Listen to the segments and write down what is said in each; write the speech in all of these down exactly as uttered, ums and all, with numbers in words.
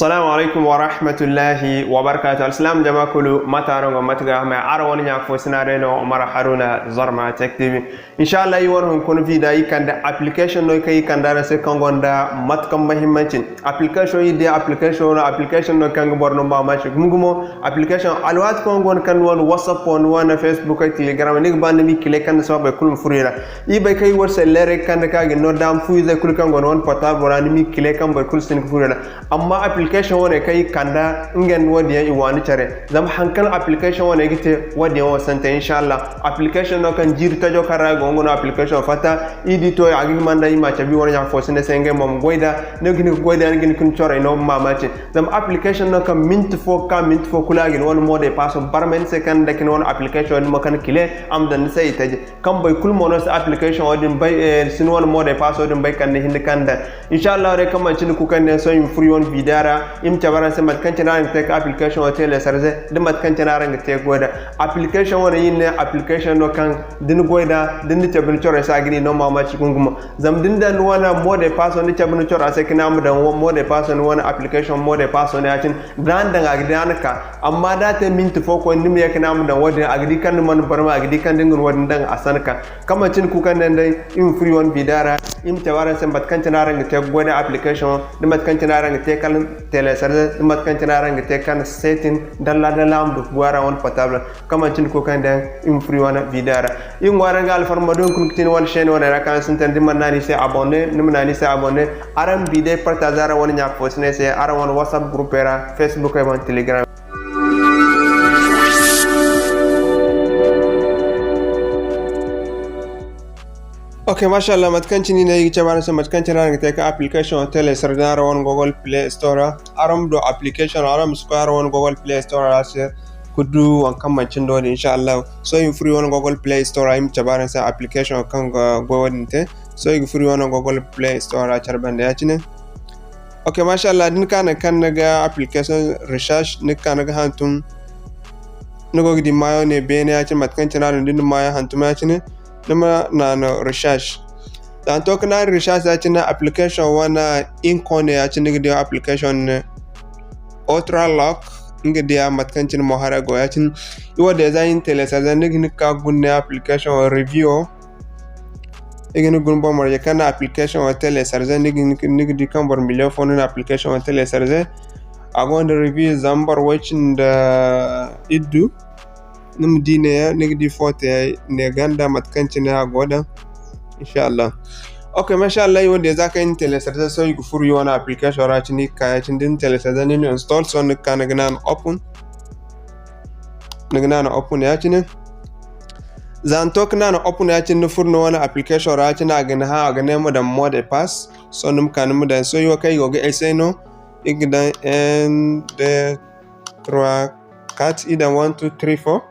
Assalamu alaikum wa rahmatullahi wa barakatuh. Alsilaam jama kulu, mate araŋ go, mate ga hamay? Araŋ wane ɲa fo sina day no, Umar Haruna, Zarma Tech T V. Inshallah, i wane hunkuna vida i kande application no kaŋ i kande araŋ se kaŋ gonda mate kaŋ muhimmanci. Application, i di application no, application no kaŋ ga boro no mamaci gumo gumo. Application, alwaati kaŋ go no kaŋ ni wane WhatsApp, ni wane Facebook, Telegram, ni ga ba ni ma i kile kaŋ ni si ba boro kulu ma furo i ra. I bay kaŋ i wane selleerey kaŋ ni ka ga no daama fu izey kulu kaŋ go no wane portable ra, ni ma i kile kaŋ boro kulu si hin ga furo i ra. Amma application wane kaŋ i kande, nga nda wo-din yaŋ i waani care. Zama haŋ kaŋ application wane ga te, wo-din yaŋ wo sante, inshallah. Application no kaŋ jiiri tajo kaŋ ra go, nga no application fatta. I di to, a ga hima nda i ma cabe i wane ɲa fo sina se, ngey mo ma goy nd'a. Ni ga hin ga goy nd'a, ni ga hin ga ni corey no mamaci. Zama application no kaŋ minti fo ga ka minti fo kulu a ga ni wane mot de passe barmay ni se kaŋ ni dake ni wane application wo-din mo kaŋ ni kile, a ma daŋ ni se itaje. Kaŋ boro kulu mo no si application wo-din bay, eh, si ni wane mot de passe wo-din bay kaŋ ni hin ga kaŋ daŋ. Inshallah day, kaŋ manci ni kukandiyaŋ, sohõ i ma furo i wane video ra, i ma cabe araŋ se mate kaŋ cine araŋ ga te ka application wo télécharger, da mate kaŋ cine araŋ ga te ga goy nd'a. Application wane, i ne application no kaŋ da ni goy nd'a, da ni na cabe ni corey se, a ga ni no mamaci gumo gumo. Zama da ni daŋ ni wane mot de passe, ni cabe ni cora se ka ne a ma daŋ wo-, mot de passe, ni wane application mot de passe no ya-cine, da ni daŋ a ga di a na ka. Amma da a te minti fo koyne, ni ma ye ka ne a ma daŋ wo-din, a ga di kaŋ ni mana barmay, a ga di kaŋ da nga na wo-din daŋ a si a na ka. Kaŋ manci ni kukandiyaŋ day, i ma furo i wane video ra, i ma cabe araŋ se mate kaŋ cine araŋ ga te ga goy nd'a application, da mate kaŋ cine araŋ ga te ka télécharger, da mate kaŋ cine araŋ ga te ka setting dalla dalla a ma du ga goy araŋ wane portable. Kaŋ manci ni kukandiyaŋ, i ma furo i wane video ra. I ga ŋwaaray araŋ ga alfarma, da hunkuna ga ti ni wane chaîne wane ra kaŋ sintin, da ni mana naanu i se abonné, ni ma naanu i se abonné. Araŋ ma bi day partager araŋ wane ɲa fo sinay se, araŋ wane WhatsApp group ra, Facebook ay boŋ, Telegram. Ok, mashallah, mate kaŋ cine i ne i ga cabe araŋ se mate kaŋ cine araŋ ga te ka application télécharger araŋ wane Google Play Store ra. Araŋ ma du application, araŋ ma si koy araŋ wane Google Play Store ra se ka du waŋ kaŋ manci nda wo-din, inshallah. Sohõ i ma furo i wane Google Play Store ra, i ma cabe araŋ se application kaŋ ga goy wo-din te. Sohõ i ga furo i wane Google Play Store ra care banda ya-cine. Ok, mashallah, da ni ka naŋ kaŋ ni ga application recherche, ni ga ka ni ga hantum, ni go ga di maayo ne beene ya-cine, mate kaŋ cine a no, da ni na maayo hantum ya-cine, ni ma naanu recherche. Da ni to ka naanu recherche ya-cine, application wane hinko ne ya-cine, ni ga di application ne Ultra Lock, ni ga di a mate kaŋ cine mo haray go ya-cine. I wo déjà i na télécharger, ni ga hin ga ka guna ne application review. I ga ni guna boro marje kaŋ na application wo télécharger, ni ga, ni ga di kaŋ boro million fo no na application wo télécharger. A gonda review zambar way cindi iddu. Ni ma di neeya, ni ga di footey ne ganda mate kaŋ cine a go daŋ. Inshallah. Ok, mashallah, i wo déjà kaŋ i na télécharger, sohõ i ga furo i wane application ra cine, i ga ka ya-cine da ni télécharger, ni na install, sohõ ni ga ka ni ga naanu open. Ni ga naanu open ya-cine. Za ni to ka naanu open ya-cine, ni furo ni wane application ra ya-cine, a ga ni hã, a ga ne ma daŋ mot de passe. Sohõ ni ma ka ni ma daŋ. Sohõ i wo kaŋ i go ga essayer no, i ga daŋ un, deux, trois, quatre, i daŋ one, two, three, four.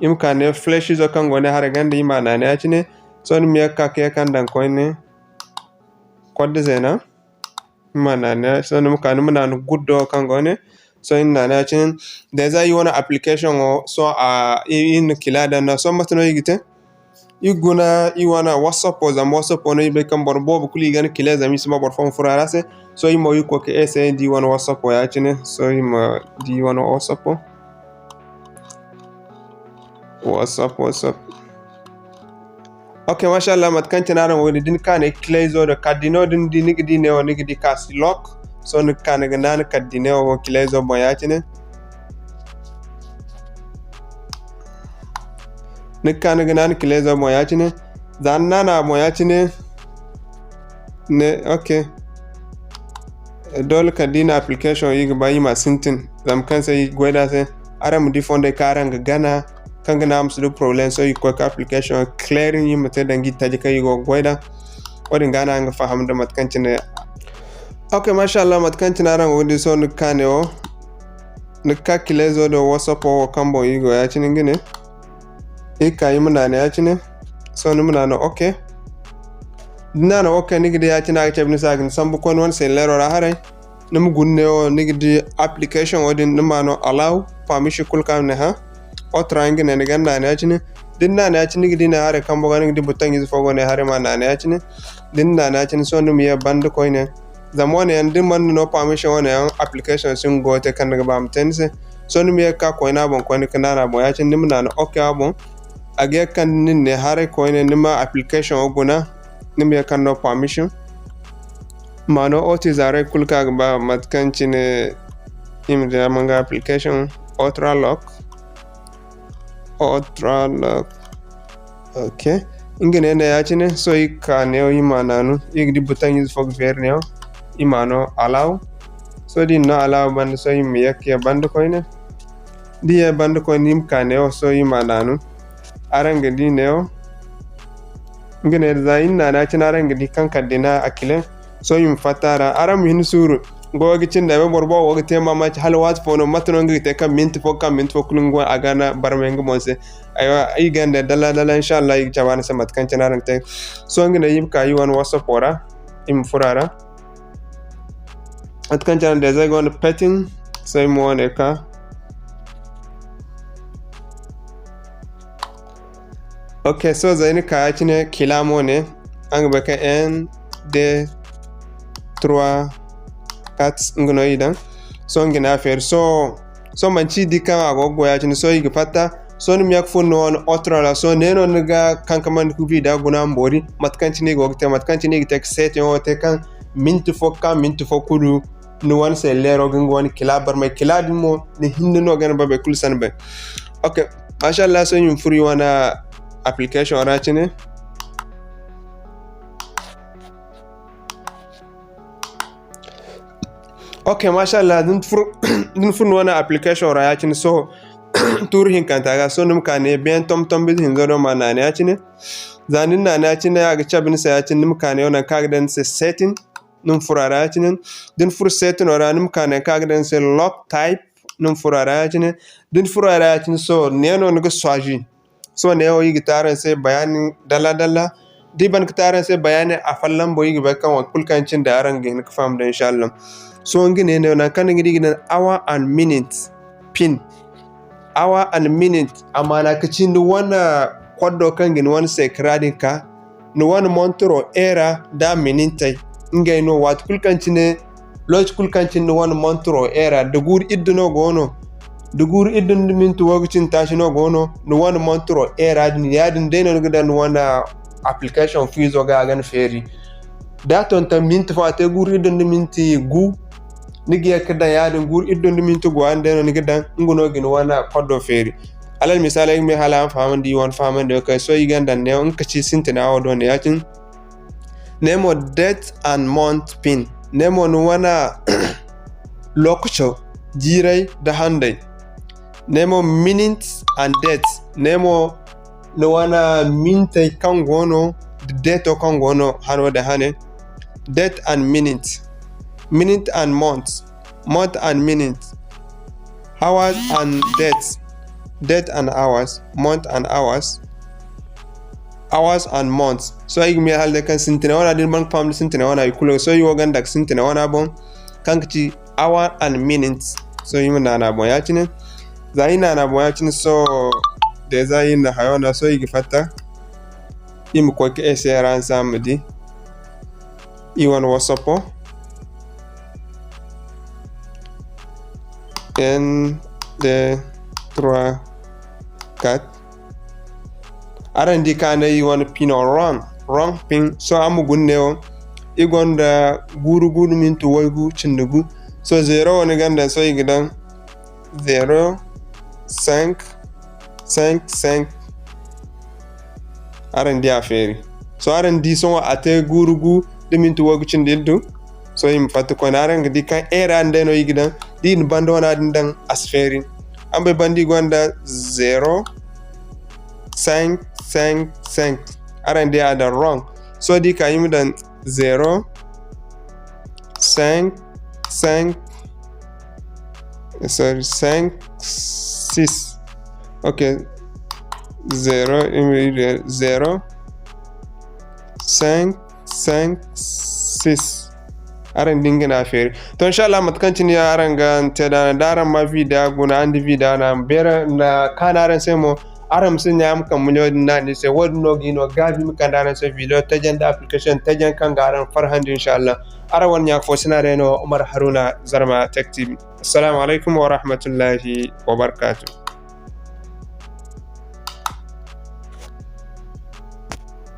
I ma ka ne flèche izo kaŋ go ne haray ganda, i ma naanu ya-cine. Sohõ ni ma ye ga ka ka ye kaŋ daŋ koyne. Code zeena. Ni ma naanu ya-cine. Sohõ ni ma ka ni ma naanu guddo kaŋ go ne. Sohõ i na naanu ya-cine. Déjà i wane application wo, sohõ a, i, i na kila daŋ no. Sohõ mate no i ga te? I guna, i wane WhatsApp wo, zama WhatsApp wo no i bay kaŋ boro boobo kulu i ga ni kile, zama i si ba boro fo ma furo a ra se. Sohõ i mo i ga koy ka essayer di wane WhatsApp wo ya-cine. Sohõ i ma di wane WhatsApp wo. WhatsApp, WhatsApp. Ok, mashallah, mate kaŋ cine araŋ go ga di, da ni ka ne clé izo do, kala da ni di, ni ga di neewo, ni ga di ka si lock. Sohõ ni ga ka ni ga naanu kala da neewo clé izo boŋ ya-cine. Ni ga ka ni ga naanu clé izo boŋ ya-cine. Za ni naanu a boŋ ya-cine, ne, ok. Doole kala da i na application i ga ba i ma sintin, zama kaŋ se i ga goy nd'a se. Araŋ ma di fondey kaŋ araŋ ga gana, kaŋ ga naŋ a ma si du problème, sohõ i ga koy ka application clearing i ma te danga i taji kaŋ i go ga goy nd'a. Wo-din ga no araŋ ga faham nda mate kaŋ cine. Ok, mashallah, mate kaŋ cine araŋ go ga di, sohõ ni ga ka neewo, ni ga ka clé izo do WhatsApp wo kaŋ boŋ i go ya-cine nga ne. I ga ka i ma naanu ya-cine. Sohõ ni ma naanu ok. Da ni naanu ok, ni ga di ya-cine a ga cabe ni se a ga ni sambu koy ni wane selleero ra haray. Ni ma guna neewo, ni ga di application wo-din, ni ma no allow permission kulu kaŋ a ma ne hã. Autre nga ne ni ga naanu ya-cine. Da ni naanu ya-cine, ni ga di ne haray kambo ga, ni ga di bouton ize fo go ne haray ma naanu ya-cine. Da ni naanu ya-cine, sohõ ni ma ye banda koyne. Zama wane yaŋ da ni mana no permission, wane yaŋ application si ga goyo te kaŋ ni ga ba a ma te ni se. Sohõ ni ma ye ga ka koyne a boŋ koyne ga naanu a boŋ. Ya-cine ni ma naanu OK a boŋ. A ga ye ga kande nin ne haray koyne ni ma application wo guna. Ni ma ye ga kande no permission. Ma no authorize haray kulu kaŋ a ga ba mate kaŋ cine i ma di a ma nga application ultra lock. Ultra lock. Ok. Nga ne ne ya-cine, sohõ i ga ka neewo i ma naanu, i ga di butaŋ ize fo ga feeri neewo, i ma no allow. Sohõ da i na no allow banda, sohõ i ma ye ga ye banda koyne. Da i ye banda koyne, i ma ka neewo, sohõ i ma naanu. Araŋ ga di neewo. Nga ne za i na naanu ya-cine, araŋ ga di kaŋ kala da i na a kile. Sohõ i ma fatta a ra. Araŋ ma hin suuru. Goyo ga cindi ay ma boro boŋ wo ga te maamaaci hala waati fo no, mate no nga ga te kaŋ minti fo, kaŋ minti fo kulu nga wane a ga na barmay nga boŋ se. Aywa, i ga ne dalla dalla, inshallah, i ga cabe araŋ se mate kaŋ cine araŋ ga te. Sohõ nga ne i ma ka i wane WhatsApp wo ra, i ma furo a ra. Mate kaŋ cine araŋ ga te, zay ga wane petting, sohõ i ma wane ka. Ok, sohõ za i na ka ya-cine kila mo ne, araŋ ga bay kaŋ un, deux, trois, quatre, nga no i daŋ. Sohõ nga ne a feeri. Sohõ, sohõ manti i di kaŋ a go ga goy ya-cine, sohõ i ga fatta. Sohõ ni ma ye ga furo ni wane ultra ra. Sohõ ne no ni ga kankamandi ga vidéo guna ma boori, mate kaŋ cine i go ga te, mate kaŋ cine i ga te ga setting wo te kaŋ minti fo ga ka minti fo kulu ni wane se leero ga nga wane kila barmay. Kila din mo, ni hinne no ga ni babay kulu sanda bay. Ok, mashallah, sohõ i ma furo i wane application ra cine. Ok, mashallah, da ni furo, da ni furo ni wane application ra ya-cine, sohõ tuuri hinkanta ga, sohõ ni ma ka ne beene tomtom bize hinza do ma naanu ya-cine. Za ni na naanu ya-cine, a ga cabe ni se ya-cine, ni ma ka ne nangu kaŋ a ga daŋ ni se setting. Ni ma furo a ra ya-cine. Da ni furo setting ra, ni ma ka nangu kaŋ a ga daŋ ni se lock type, ni ma furo a ra ya-cine. Da ni furo a ra ya-cine, sohõ ne no ni ga choisi. Sohõ neewo i ga te araŋ se bayaani dalla dalla. Da i ban ga te araŋ se bayaani afolloŋ boŋ, i ga bay kaŋ wo kulu kaŋ cine araŋ ga hin ga faham da, inshallah. Sohõ nga ne neewo nangu kaŋ ni ga di i ga daŋ hour and minute pin. Hour and minute, a maana ga ci ni wane koddo kaŋ ga ni wane secret din ka, ni wane montro, heure nda minitey, ngey no. Waati kulu kaŋ cine, lokaci kulu kaŋ cine ni wane montro, heure, da guuru iddu no go no, da guuru iddu nda minti wo ga cindi taaci no go no, ni wane montro, heure din, yaadin day no ni ga daŋ ni wane application fiizo ga, a ga ni feeri. Da a tonton minti fo, a te guuru iddu nda minti gu, ni ga ye ga daŋ yaadin, guuru iddu nda minti gu yaadin day no ni ga daŋ, nga no ga ni wane koddo feeri. Alal misaali, ay ga may hala araŋ fahamandi, i wane fahamandi wo kay. Sohõ i ga daŋ neewo, nga ka ci sintina wo do ne ya-cine. Ne mo date and month pin. Ne mo ni wane lokaco, jiiray nda handay. Ne mo minutes and dates. Ne mo ni wane mintey kaŋ go no, da dato kaŋ go no, hano da hane. Date and minutes. Minute and month. Month and minutes. Hours and dates. Date and hours. Month and hours. Hours and months. Sohõ i ga may hala day kaŋ sintina wana din ban ga faham da sintina wana i kulu. Sohõ i wo gonda ga sintina wana boŋ, kaŋ ga ci hour and minutes. Sohõ i ma naana boŋ ya-cine. Za i naana boŋ ya-cine, sohõ da za i na hayo na, sohõ i ga fatta. I ma koy ka essayer araŋ se araŋ ma di. I wane WhatsApp. Un, deux, trois, quatre. Araŋ di ka ne i wane pino wrong, wrong pin. Sohõ a ma guna neewo. I gonda guuru, guuru minti waygu cindi gu. Sohõ zero wo ni ga daŋ, sohõ i ga daŋ zero, cinq, cinq, cinq. Araŋ di a feeri. Sohõ araŋ di sohõ a te guuru gu da minti waygu cindi iddu. Sohõ i ma fatta koyne. Araŋ ga di kaŋ heure din day no i ga daŋ. Da i na banda wana din daŋ, a si feeri. Araŋ bay banda i gonda zero, cinq, cinq, cinq. Araŋ di a daŋ wrong. Sohõ da i ka i ma daŋ zero, cinq, cinq, sorry, cinq, six. Ok. Zero, zero, cinq, cinq, six. Araŋ di nga no a feeri. To, inshallah, mate kaŋ cine araŋ ga te da, da araŋ ma vidéo guna, araŋ di vidéo no a ma beera nda kaanu araŋ se mo, Araŋ ma si ɲaama kambe ɲo din naŋ ni se. Wo-din no ga i no gaabi ma kande araŋ se video tajaŋ da application tajaŋ kaŋ ga araŋ farhandi, inshallah. Araŋ wane ɲa-ka-fo-sina day no, Umar Haruna, Zarma Tech T V. Assalamu alaykum warahmatullahi wabarakatuh.